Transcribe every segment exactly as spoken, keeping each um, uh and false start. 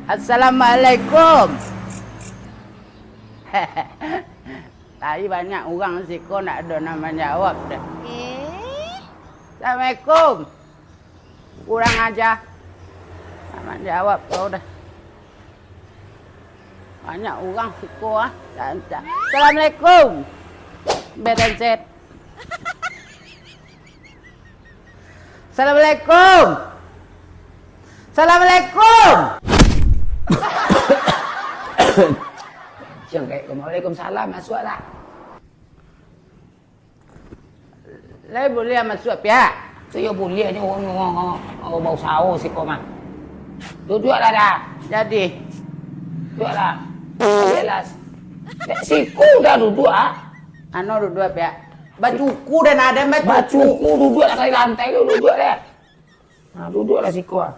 Assalamualaikum. Tadi banyak urang siko, ndak ado nan manjawab doh. Eh? Assalamualaikum. Kurang aja. Ndak manjawab kau doh. Banyak urang siko, ah. Assalamualaikum. Berencet. Assalamualaikum. Assalamualaikum. Siang, Kak. Waalaikumsalam, masuaklah. Lai buliah masuak, Piak? Tu yo buliah nyo, urang, urang, urang, urang bausaho siko mah. Duduaklah, Da. Jadi. Duduaklah. Jelas. Dek siku Da duduak, ah. Ano duduak, Piak? Bacuku Da, nah, bacuku. Bacuku, duduaklah kali lantai tu, duduak Da. Nah, duduaklah siko, ah.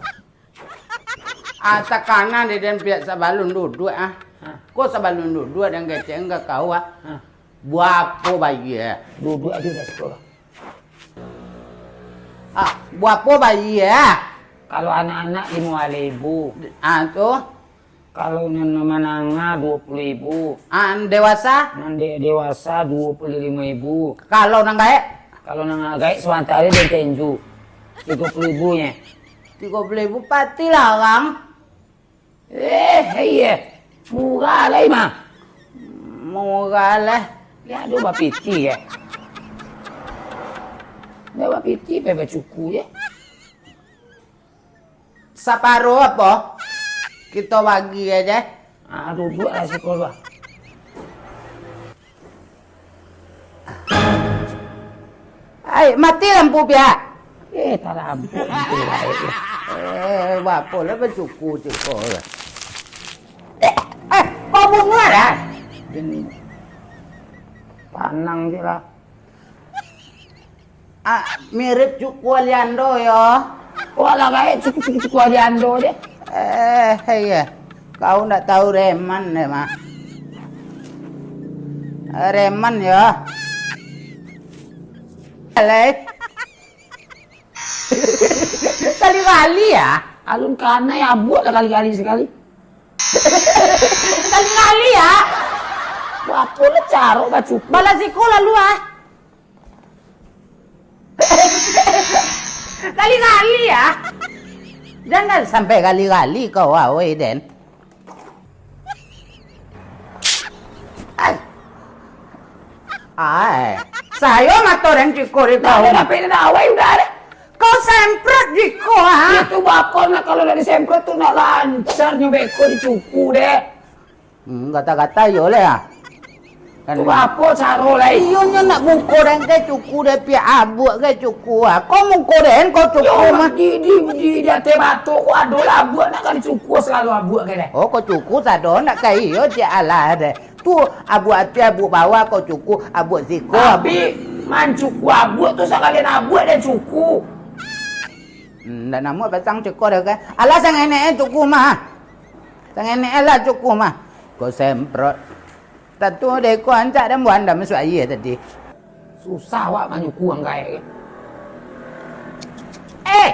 Ah, takana dek den, Piak, sabalun duduak, ah. Ha. Ko sabalun duduak den kecek ka kau, ah. Ha. Buapo bayia? Duduak ajo dah siko. Ah, buapo bayia? Kalau anak-anak limo baleh ribu. Ah, tu. Kalau nan manangah duo puluah ribu. Ah, dewasa? Nan de-, dewasa duo puluah limo ribu. Kalau nan gaek? Kalau nan gaek sabanta den tinju. Tigo puluah ribu nyo. Tigo puluah ribu pati larang. Eh, iyo. Murah lai mah. Murah lah. Yo, ado bapiti, eh. Ado bapiti, pai bacuku je. Saparo apo? Kito bagi aja. Ah, duduaklah siko lah. Ai, mati lampu, Piak. Eh, talampau lampu lain. Eh, bapo lah bacuku ciko lah. Eh, eh, kau bunuah lah. Ini panang je lah. Ah, mirip cuku Aliando yo. Wah lah, gaek cuku, cuku, cuku Aliando je. Eh, iyo. Kau ndak tahu Reman deh, mah. Eh, Reman yo. Alai. Kali-kali ya. Alun kanai abuak lah kali-kali sekali. Kali-kali ya. Apo lah caro bacuku? Balas iko lalu ah. Kali-kali ya. Jangan sampai kali-kali kau, ah, oi, Den. Ai. Ai. Sayo mato den ciko di kau. Dah, dah, dah, dah, awai, udah, dah. Kau semprot ciko, ah. Itu bakal nak, kalau dari semprot tu nak lancar nyo beko di cuku deh. Hmm, kata-kata iyo lah, ah. Kan tu apo caro lai? Iyo nyo nak muko den ke cuku deh, Piak, abuak ke cuku, ah. Kau muko den, kau cuku mah. Di, di, di, di ateh bato ko ado lah abuak nak ka di cuku, selalu abuak ke deh. Oh, kau cuku sado nak ka iyo, cik alah deh. Tu abuak ateh, abuak bawah, kau cuku, abuak siko. Tapi mancuku abuak tu sakalian abuak den cuku. Hmm, ndak namuah pasang ceko deh, kan? Alah, sangenek-e cuku mah. Sangenek-e lah cuku mah. Ko semprot. Tantu deh ko ancak dan buan dah masuk aia tadi. Susah awak manyuku ang gaek. Eh!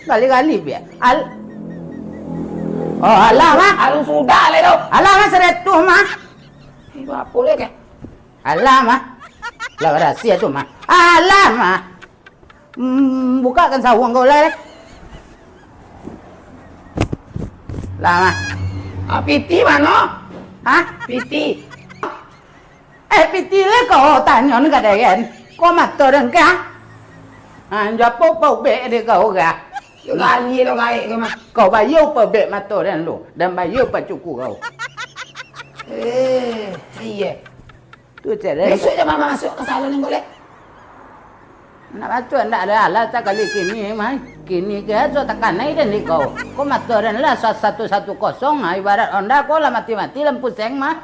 Kali-kali biak. Al-, oh, alah, mah. Alun sudah lai tu. Alah, mah, saratuih, mah. Eh, apo lai, kah? Alah, mah. Lah, rahasia tu, mah. Alah, mah. Hmm, bukakan saung kau lai. Lah, mah. Ah, piti mano? Hah? Piti. Eh, piti lai kau tanyo ni ka den. Kau mato den kah? Ha, japo pau bek dek kau kah? Yo gali lo gaek kau mah. Kau bayia upah bek mato den lu, dan bayia upah cuku kau. Eh, iyo. Tu cek den. Besok je mama masuk ke salon yang boleh. Nak baco ndak ado alah sakali kini, mai. Kini ke so takanai den di kau. Ko mato den lah sa-, satu satu kosong, ha, ibarat Honda ko lah mati-mati lampu seng mah.